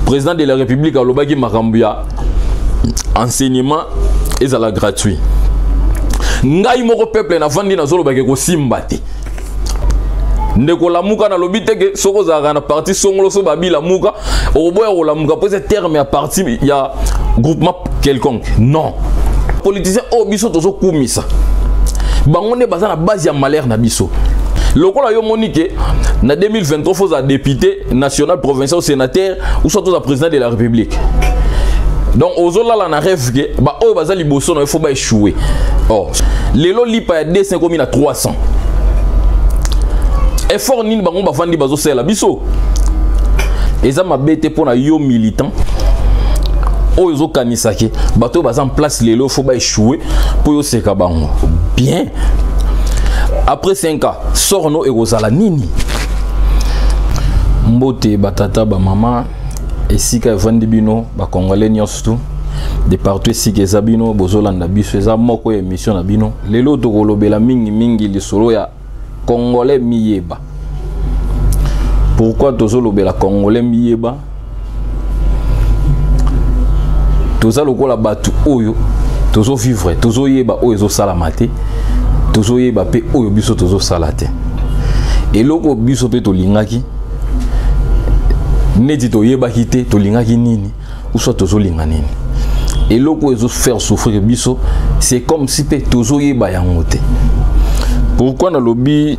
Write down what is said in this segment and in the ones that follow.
Président de la République alobaki makambo ya enseignement ezala gratuit. Ngai moko peuple navandi nazolobaki kosimba te. Ndeko lamuka, nalobi te ke soki ozalaka na parti songolo so babi lamuka okoboya kolamuka mpo eza terme ya parti ya groupement quelconque. Non, politicien oyo biso tozokumisa bango nde baza na base ya malheur na biso. Lokola yo moni ke na 2023 faut ozala député national, provincial, sénateur ou soit oza président de la République, donc ozolala na rêve ke baoyo baza liboso na yo faut baéchouer. Or lelo lipa ya 200 ekomi na 300. Effort nini bango bavandi bazosalela biso? Eza mabe te mpo na yo militant oyo ozokanisaki bato oyo baza en place lelo faut baéchouer mpo yo oseka bango bien. Après 5 ans, sort no ekozala nini? Mbote batata, bamama, esika evandi bino, bacongolais nyonso tu de partout, esika eza bino bozolanda biso, eza moko ya émission na bino. Lelo tokolobela mingimingi lisolo ya Congolais miyeba. Pourquoi tozolobela Congolais miyeba? Toza lokola bato oyo tozovivre, tozoyeba oyo ezosalama te, tozoyeba mpe oyo biso tozosala te. Eloko biso mpe tolingaki neti toyebaki te, tolingaki nini ou soit tozolinga nini. Eloko oyo ezofaire souffrir biso, c'est comme si mpe tozoyeba yango te. Pourquoi nalobi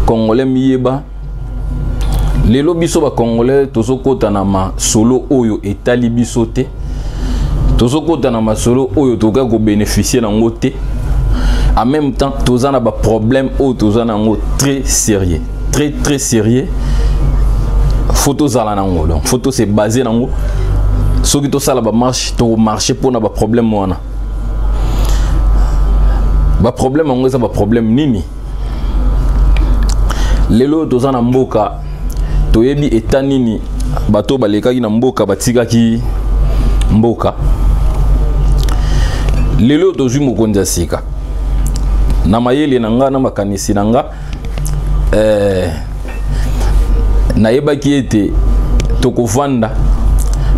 Congolais miyeba? Lelo biso bacongolais tozokɔta na masolo oyo etali biso te, tozokɔta na masolo oyo tokoki kobénéficie nango te. En même temps toza na baproblème oyo toza nango très sérieux, très très sérieux. Faut tozala nango, donc faut tose base nango. Soki tosala bamarche, tokomarche mpona baproblème wana. Baproblème yango eza baproblème nini? Lelo oyo toza na mboka, toyebi eta nini bato balekaki na mboka, batikaki mboka. Lelo oyo tozwi mokonzi ya sika. Na mayele na nga, na makanisi na nga, nayebaki ete tokovanda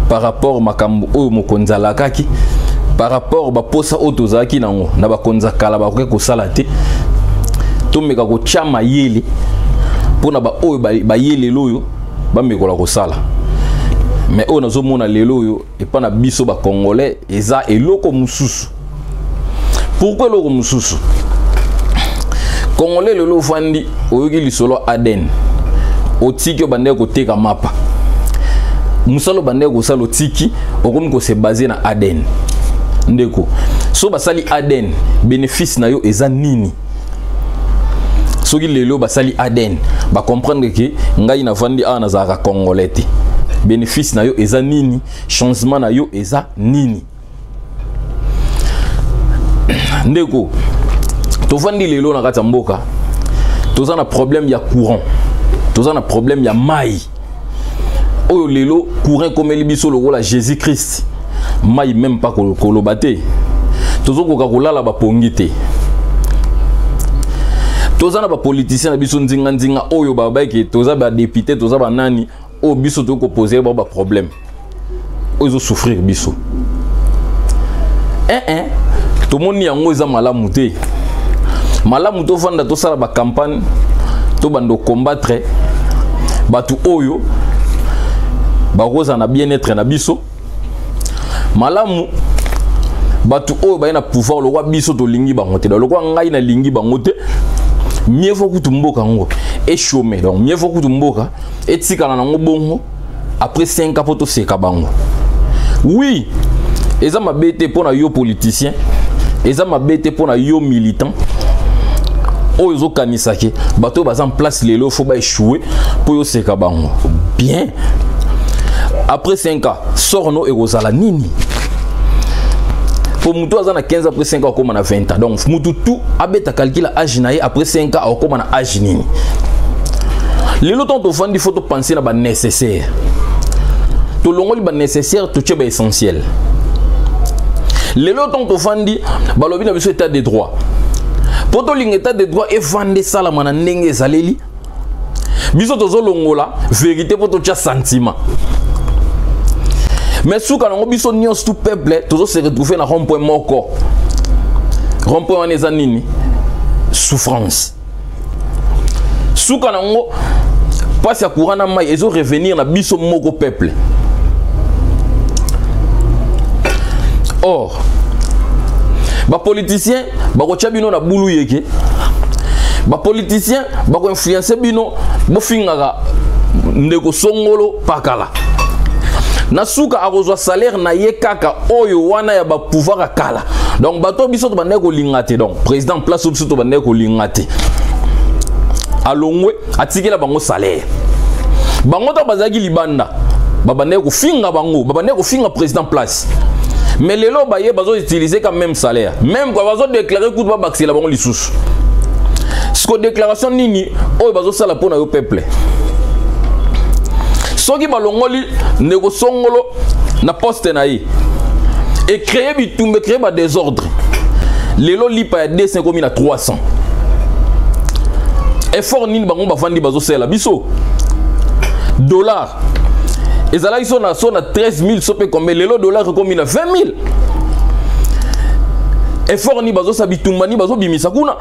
par rapport makambo oyo mokonzi alakaki, par rapport baposa oyo tozalaki nango na bakonzi ya kala bakoki kosala te. Tomeka kotya mayele mpona baoyo baye lelo oyo bamekola kosala. Mais oyo nazomona lelo oyo epa na biso bacongolais eza eloko mosusu. Pourquoi eloko mosusu? Congolais lelo ofandi, oyoki lisolo ADN, otiki obandeki koteka mapa, mosala obandeki kosala otiki, okomi kose base na ADN. Ndeko, so basali ADN, bénéfice na yo eza nini? Soki lelo basali ADN, bacomprendre ke ngai navandi awa nazalaka congolais te, bénéfice na yo eza nini? Changement na yo eza nini? Ndeko, tovandi lelo na kati ya mboka, toza na problème ya courant, toza na problème ya mai. Oyo lelo courant ekomeli biso lokola Jésus Christ, mai même pas koloba te. Tozokoka kolala bapongi te. Toza na bapoliticien na biso nzinga-nzinga oyo babaki toza badéputé, toza banani, oyo biso tokoki kopose bao baproblème oyo ezosouffrir biso. Un tomoni yango eza malamu te. Malamu tovanda, tosala bacampagne, tobanda kocombattre bato oyo bakozala na bien-être na biso. Malamu bato oyo baye na pouvoir, lokwa biso tolingi bango te, lokwa ngai nalingi bango te, mieux vaut kutu mboka yango echôme. Donc mieux vaut kutu mboka etikala nango bongo après 5 ans mpo toseka bango. Oui, eza mabe te mpo na yo politicien, eza mabe te mpo na yo militant oyo ozokanisaki bato oyo baza en place lelo faut baéchouer mpo yo oseka bango bien. Après 5 ans, sort no ekozala nini? Po mutu aza na 15, après 5 ans akóma na 20 ans. Donc mutu tu abeta calcul âge na ye, après 5 ans akóma na âge nini? Lelo ntango tovandi, faut topense na banécessaire. Tolongoli banécessaire, totie baessentiel. Lelo ntango tovandi, balobi na biso état de droit. Mpo tolinga état de droit evanda, esalama na ndenge ezaleli, biso tozolongola vérité mpo totya sentiment. Mais suka nango, biso nyonso tout peuple tozo se retrouver na rond point moko. Rond point wana eza nini? Souffrance. Suka nango, mpasi ya courant na mai ezo revenir na biso moko peuple. Or bapoliticien bakotya bino na bulu yeke, bapoliticien bakoinfluence bino, bofingaka ndeko songolo pakala. Na suka akozwa salaire na ye kaka oyo wana ya bapouvoir ya kala. Donc bato biso tobandaki kolinga te, donc président place oyo biso tobandaki kolinga te alongwe, atikela bango salaire. Bango ntango bazalaki libanda, babandaki kofinga bango, babandaki kofinga président place. Mais lelo baye bazoutiliser quand même salaire même quoi, bazodéclare kutu babakisela bango lisusu. Siko déclaration nini oyo bazosala mpo na yo peuple? Soki balongoli ndeko songolo na poste na ye, ecréer bitumba, ecréer badésordre. Lelo lipa ya 200 ekomi na 300. Effort nini bango bafandi bazosalela biso? Dollar ezalaki so na 13 000 so mpe combien, lelo dollar ekomi na 20 000. Effort nini bazosala? Bitumba nini bazobimisa kuna?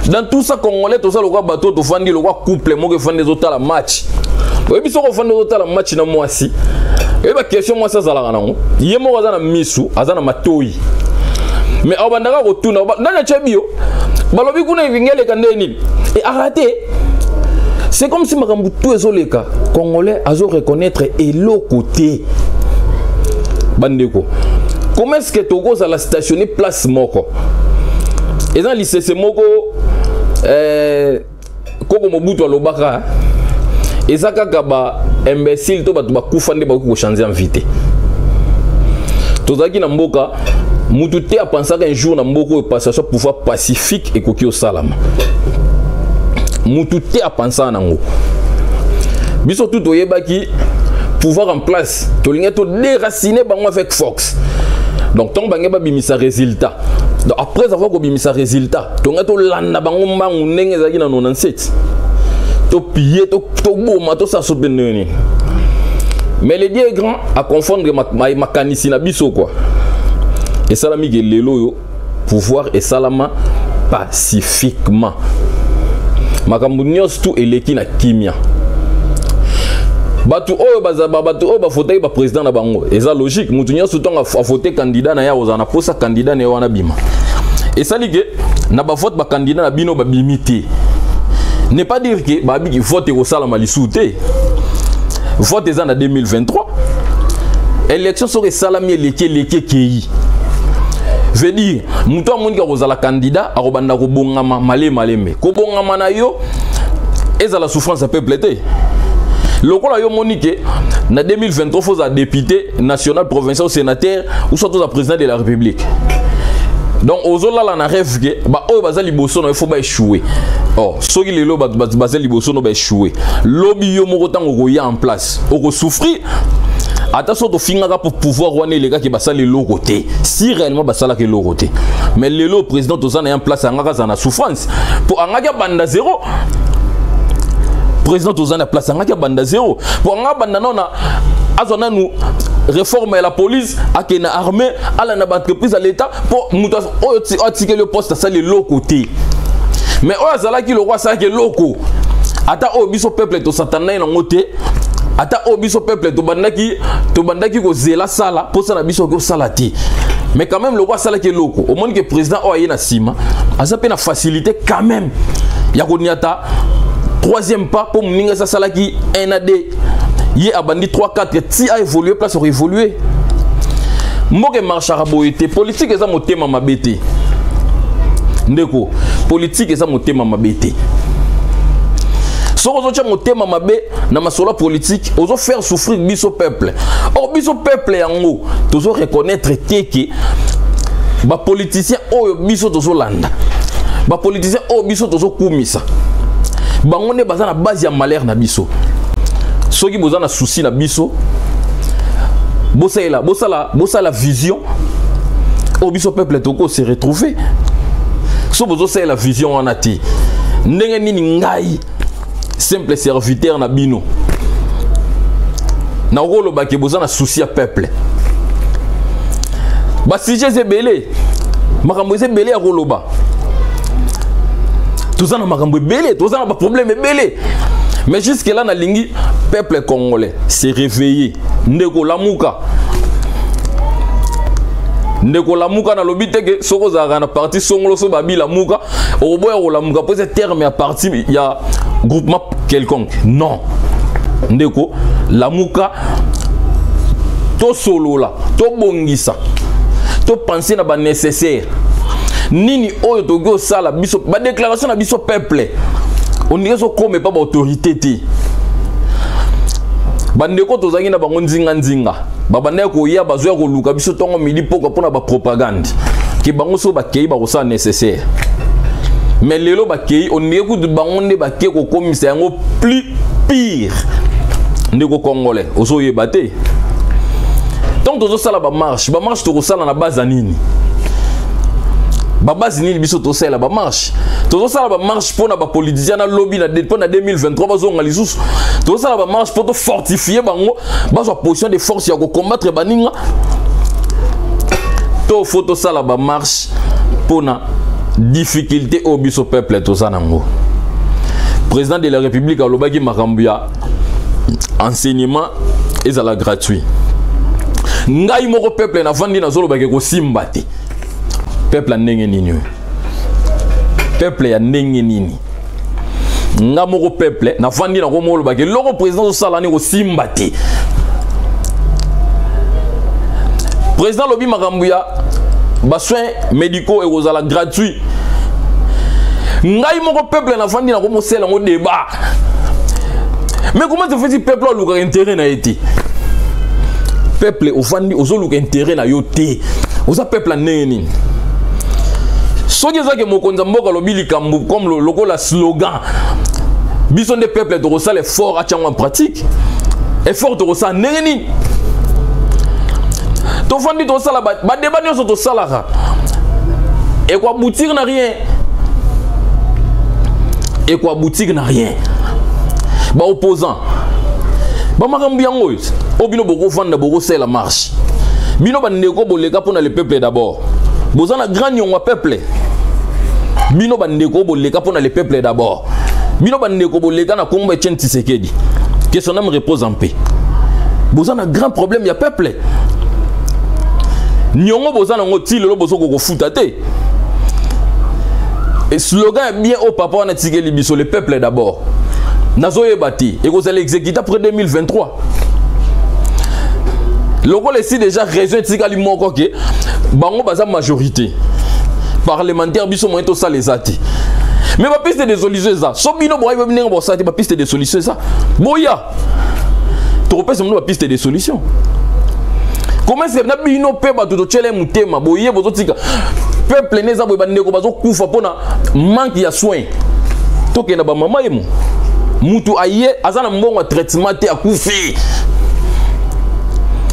Dans tout ça, Congolais toza lokwa bato tofandi lokwa couple moko efandi ezotala match. Oyebi, soki ofandi ozotala match na mwasi, oyeba question mwasi azalaka nango, ye moko aza na misu, aza na matoi, mais abandaka kotuna: "Nani atya bio? Balobi kuna elingi eleka nde nini?" E arate, c'est comme si makambo tu ezoleka, Congolais azo reconnaître eloko te. Bandeko, comment est ce que tokozala stationné place moko? Eza lisese moko koko Mobutu alobaka: eza kaka ba imbécile to bato bakufa nde bakoki kochange envie te. Tozalaki na mboka, mutu te apansaka un jour na mboka oyo passation pouvoir pacifique ekoki osalama. Mutu te apansaka nango. Biso tu toyebaki pouvoir en place, tolingi todéraciner bango avec force. Donc ntango bange babimisa résultat, donc après avoir kobimisa résultat, tongai tolanda bango mbangu ndenge ezalaki na 97, topille, toboma, tosala so mpe ndenge nini. Mais le Dieu est grand, aconfondre makanisi na biso quoi. Esalami ke lelo oyo pouvoir esalama pacifiquement, makambo nyonso tu eleki na kimia. Bato oyo baza bato oyo bafotaki baprésident na bango, eza logique. Motu nyonso ntongo afote candidat na ye, akozala na posa candidat na ye wana bima. Esali ke na bavote, bacandidat na bino babimi te, ne pas dire ke babiki vote ekosalama lisusu te. Vote eza na 2023, élection soki esalami, eleki, eleki, ekei. Veut dire moto amoniki akozala candidat, akobanda kobongama malembe malembe. Kobongama na yo ezala souffrance ya peuple te. Lokola yo moni ke na 2023 faut ozala député national, provincial ou sénateur ou soit oza président de la République, donc ozolala na rêve ke baoyo baza liboso na yo faut baéchouer. Or soki lelo bato baza liboso no baéchouer, lobi yo moko ntango okoya en place, okosouffrir. Ata so tofingaka mpo pouvoir wana elekaki, basala eloko te. Si réellement basalaka eloko te, mais lelo président toza na ye en place angaka azala na souffrance mpo angaki abanda zéro. Président toza na place angaki abanda zéro mpo anga abanda nano na azwa nanu réforme ya la police, akende na armée, alanda baentreprise ya l'État, mpo moto oyo atikeli yo poste asali eloko te. Mais oyo azalaki lokwa asalaki eloko, ata oyo biso peuple tosatana ye nango te, ata oyo biso peuple tobandaki kozela sala mposa na biso okoki osala te, mais quand même lokwa asalaki eloko. Omoni ke président oyo aye na nsima aza mpe na facilité quand même ya koniata troisième pas, mpo moninga esi asalaki 1 a 2, ye abandi 3 4 ti aévolue place akoévolue. Mboka emarchaka boye te. Politike eza motema mabe te, ndeko. Politike eza motema mabe te. Soki ozotya motema mabe na masolo ya politike, ozofaire souffrir biso peuple. Or biso peuple yango tozo reconnaître te ke bapoliticien oyo biso tozolanda, bapoliticien oyo biso tozokumisa, bango nde baza na base ya malheur na biso. Soki boza na souci na biso, bosalela, bosala vision oyo biso peuple toko se retrouver. So bozosalela vision wana te, ndenge nini ngai simple serviteur na bino Nakoloba ke boza na souci ya peuple. Basujet eza ebele, makambo eza ebele ya koloba. Toza na makambo ebele, toza na baproblème ebele, mais jusque là nalingi peuple congolais se réveiller. Ndeko, lamuka. Ndeko, lamuka. Nalobi te ke soki ozalaka na parti songolo so babi lamuka, okoboya kolamuka mpo eza terme ya parti, ya groupement quelconque. Non, ndeko, lamuka, tosolola, tobongisa, topense na banécessaire nini oyo tokoki kosala. Biso badéclaration na biso peuple ondire ezokoma epa baautorité te. Bandeko tozalaki na bango nzinga-nzinga, babandaki koya, bazoya koluka biso ntongo, midi, pokwa mpona bapropagande ke bango so bakei bakosala nécessaire. Mais lelo bakei, ondire kutu bango nde bake kokomisa yango plus pire. Ndeko congolais, ozoyeba te, ntango tozosala bamarche, bamarche tokosala na base ya nini? Babase nini biso tosalela bamarche? Tozosala bamarche mpo na bapoliticien na lobi mpo na 2023 bazonga lisusu? Tozosala bamarche mpo tofortifie bango, bazwa position de force ya kocombattre baninga? To faut tosala bamarche mpo na difficulté oyo biso peuple toza nango? Président de la République alobaki makambo ya enseignement ezala gratuit. Ngai moko peuple navandi, nazolobaki kosimba te. Peuple ya ndenge nini oyo? Peuple ya ndenge nini? Nga moko peuple navandi, nakoma olobaki eloko président azosala ni kosimba te. Président alobi makambo ya basoins médicaux ekozala gratuit. Ngai moko peuple navandi, nakomosala yango débat. Mais comment te fait-il, peuple alukaka intérêt na ye te? Peuple ovandi, ozoluka intérêt na yo te, oza peuple ya ndenge nini? Soki ezaki mokonzi ya mboka alobi likambo comme lokola slogan, biso nde peuple tokosala effort atia yango en pratique. Effort tokosala ndenge nini? Tofandi, tosala badébat nyonso tosalaka, ekoaboutir na rien, ekoaboutir na rien. Baopposant, bamakambo yango oyo, oyo bino bokovanda, bokosalela marche. Bino bandeko boleka mpona le peuple d'abord, boza na grand niongo ya peuple. Bino bandeko boleka mpona le peuple d'abord, bino bandeko boleka na kombo Etienne Tshisekedi, que son âme repose en paix, boza na grand problème ya peuple. Niongo boza nango ti lelo bozokoka kofuta te. Slogan ya bien oyo papa wana atikeli biso, le peuple d'abord, nazoyeba te ekozala exécuté après 2023. Lokola esi déjà raison etikali moko ke bango baza majorité parlementaire, biso moyen tosala eza te. Mais bapiste de solution eza. So bino boyebi ndenge bosala te, bapiste de solution eza. Boya, tokopesa bino bapiste de solution. Comment est-ce que na bino mpe bato totyele motema boye, bozotika peuple ne eza boye? Bandeko bazokufa mpona manque ya soin. Tokenda bamama ye mo mutu aye aza na mbongo ya traitement te, akufi.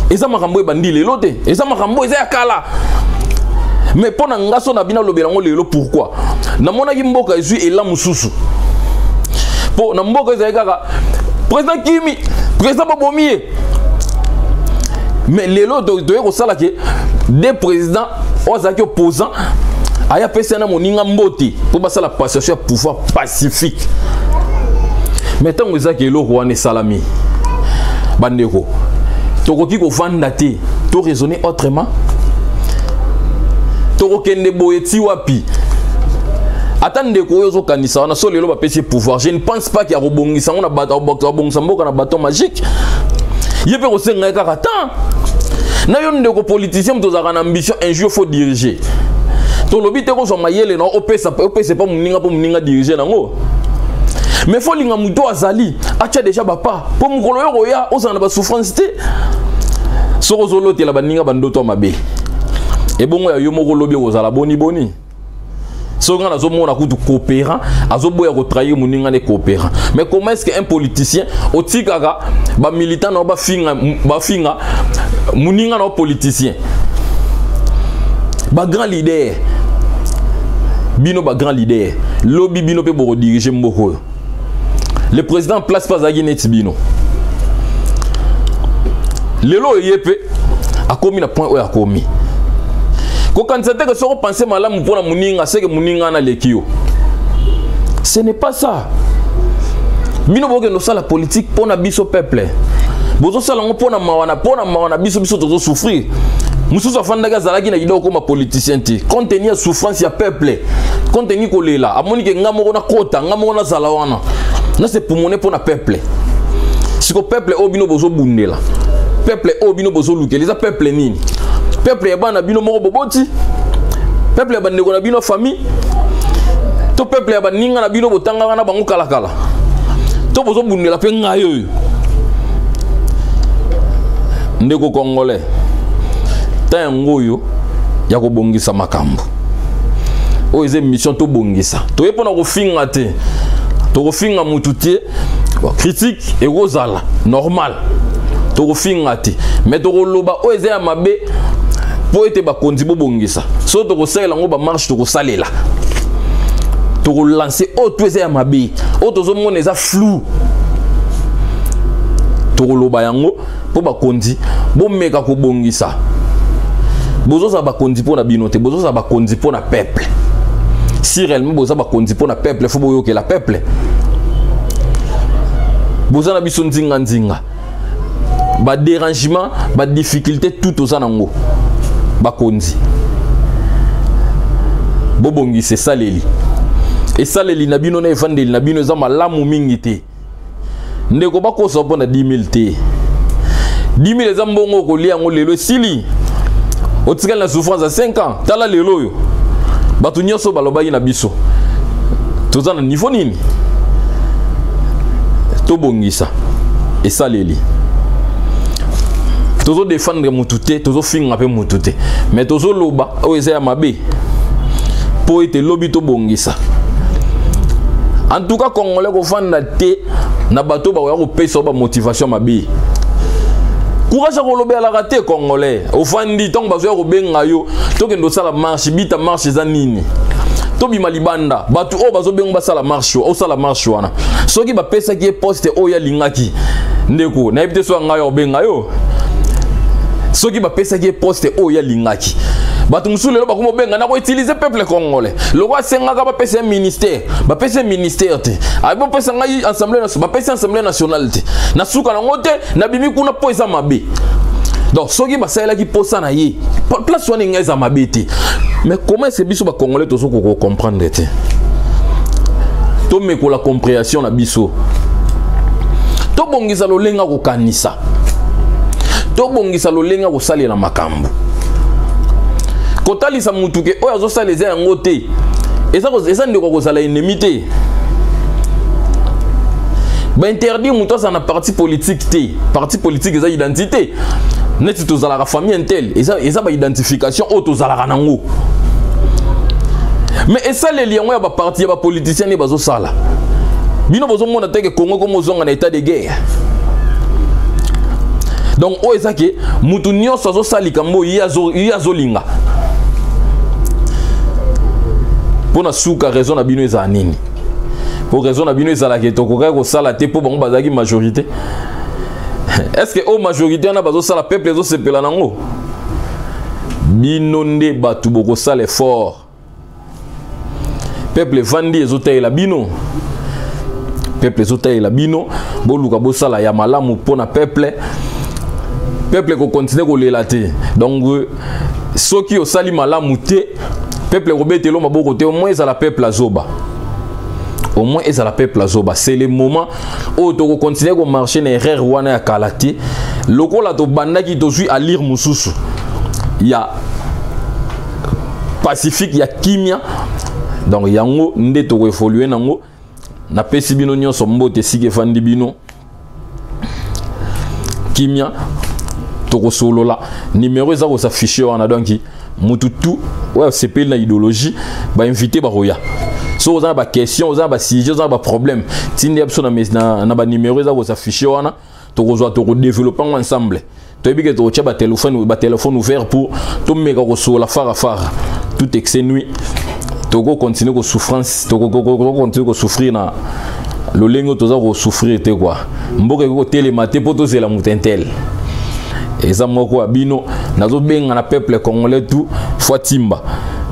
Eza makambo ebandi lelo te, eza makambo eza ya kala. Mais mpo na nga, so na bino alobela yango lelo, pourquoi? Namonaki mboka ezwi ela mosusu, mpo na mboka ezali kaka président kimi, président babomi ye. Mais lelo toye kosala ke de président oyo azalaki opposant aya apesi na moninga mbote mpo basala passation ya pouvoir pacifique. Mais ntango ezaki eloko wana esalami, bandeko, tokoki kovanda te, to raisonner autrement. Tokokende boye ti wapi? Ata ndeko oyo ozokanisa wana, so lelo bapesi pouvoir, je ne pense pas ke akobongisa yango na bato, akobongisa mboka na baton magique. Ye mpe kosenga ye kaka temps na yo. Ndeko politicien, moto ozalaka na ambition un jour faut diriger, tolobi te kozwa mayele na opesa, opesa epa moninga mpo moninga dirige nango. Mais faut linga moto azali atya déjà bapa mpo mokolo oyo koya ozala na basouffrance te. Soki ozolotela baninga bandoto ya mabe, ebongo ya yo moko olobi okozala boni boni? Soki nga nazomona kutu coopérant azoboya kotrahir moninga ne coopérant. Mais comment est ce que un politicien otikaka bamilitant na yo bafinga, bafinga moninga na yo politicien? Bagrand leader, bino bagrand leader, lobi bino mpe bokodirige mboka oyo. Le président place mpe azalaki neti bino. Lelo oyo ye mpe akomi na point oyo akomi. Kokanisa te ke soki opense malamu mpo na moninga, seke moninga wana aleki yo. Ce n'est pas ça. Bino bokende osala politique mpo na biso peuple, bozosala yango mpo na mawa na mpo na mawa na biso. Biso tozosouffrir. Mosusu afandaki, azalaki na idée okoma politicien te, compte tenu ya souffrance ya peuple, compte tenu kolela, amoni ke nga moko nakota, nga moko nazala wana, nasepumone mpo na peuple. Siko peuple oyo bino bozobundela, peuple oyo bino bozolukela, eza peuple nini? Peuple ya bana bino moko boboti, peuple ya bandeko na bino famille, to peuple ya baninga na bino botangaka na bango kalakala, to bozobundela mpe ngai oyo ndeko congolais? Ta yango oyo ya kobongisa makambo oyo eza émission tobongisa. Toye mpona kofinga te, tokofinga mutu te. Critique ekozala normal, tokofinga te, mais tokoloba oyo eza ya mabe mpo ete bakonzi bobongisa. So tokosalela yango bamarche, tokosalela, tokolancer oyo to eza ya mabe, oyo tozomona eza flou, tokoloba yango mpo bakonzi bomeka kobongisa. Bozozala bakonzi mpo na bino te, bozozala bakonzi mpo na peuple. Si réellement boza bakonzi mpo na peuple, faut boyokela peuple. Boza na biso nzinga nzinga, badérangement, badifficulté, tout toza nango. Bakonzi, bobongisa esaleli, esaleli na bino na evandeli na bino eza malamu mingi te. Ndeko, bakosa mpo na 10 000 te. 10 000 eza mbongo okolia yango lelo, esili, otikali na souffrance ya 5 ans. Tala lelo oyo bato nyonso balobaki na biso, toza na niveau nini? Tobongisa esaleli. Tozodefendre mutu te, tozofinga mpe mutu te, mais tozoloba oyo eza ya mabe mpo ete lobi tobongisa. En tout cas, congolais, kofanda te na bato bakoya kopesa bamotivation mabe, courage ya kolobelaka te. Congolais, ofandi, ntango bazoya kobenga yo, tokende osala marche, bita marche eza nini? Tobima libanda. Bato oyo bazobenga basala marche, osala marche wana, soki bapesaki ye poste oyo alingaki, ndeko, nayebi te so ya ngai obenga yo. Soki bapesaki ye poste oyo alingaki, bato mosusu lelo bakoma obenga na koutiliser peuple congolais. Loko asengaka bapesa ye ministère, bapesa ye ministère te. Ayebi, bopesa ngai assemblée nationale, bapesi assemblée nationale te, na suka nango te, nabimi kuna mpo eza mabe. Donc soki basalelaki posa na ye, place wana ngai eza mabe te. Mais comment est-ce biso bacongolais tozokoka comprendre te? Tomekola compréhension na biso, tobongisa lolenge ya kokanisa, tobongisa lolenge ya kosalela makambo. Kotalisa mutu ke oyo azosala eza yango te, eza ndeko kozala ennemi te. Bainterdire moto azala na parti politique te. Parti politique eza identité. Neti tozalaka famille intel, eza baidentification oyo tozalaka nango. Mais esaleli yango ya baparti ya bapoliticien nde bazosala. Bino bozomona te ke Congo ekomi ozonga na état de guerre? Donc oyo eza ke mutu nyonso azosala likambo oyo ye azolinga. Mpo na suka, raison na bino ezala nini? Po raison na bino ezalaka tokokaki kosala te mpo bango bazalaki majorité. Est ce que oyo majorité wana bazosala, peuple ezosepela nango? Bino nde bato bokosala effort. Peuple evandi, ezotalela bino. Peuple ezotalela bino. Boluka bosala ya malamu mpo na peuple. Peuple ekokontinue kolela te. Donc soki osali malamu te, peuple ekobetela maboko te. Au moins ezala peuple azoba, au moins ezala peuple azoba. C'est le moment oyo tokokontinue komarche na erreur wana ya kala te. Lokola tobandaki, tozwi alire mosusu ya pacifique, ya kimia. Donc yango nde tokoévolue nango. Napesi bino nyonso mbote esika efandi bino kimia. Tokosolola, numéro eza kos'afficher wana. Donc mutu tu oyo asepeli na idéologie, bainvité bakoya. Soki oza na baquestion, oza na basujet, oza na baproblème, tindi ya biso na banuméro eza kos'afficher wana. Tokozwa, tokodéveloppe yango ensemble. Toyebi ke tokotia batéléphone ouvert pour tomeka kosolola fara fara. Tout excès nuit. Tokocontinue kosouffrance, tokocontinue kosouffrir na lolenge oyo toza kosouffrir te. Kua mboka ekoki kotelema te mpo tozela moto intel. Eza moko ya bino, nazobenga na peuple congolais tout faut timba.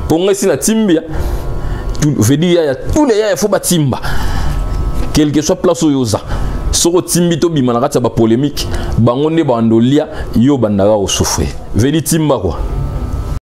Mpo ngai si natimbi, veut dire yaya, tous les yaya faut batimba, quelle que soit place oyo oza. Soki otimbi, tobima na kati ya bapolémique. Bango nde bandolia yo, bandaka kosouffrir. Veut dire timba quoi.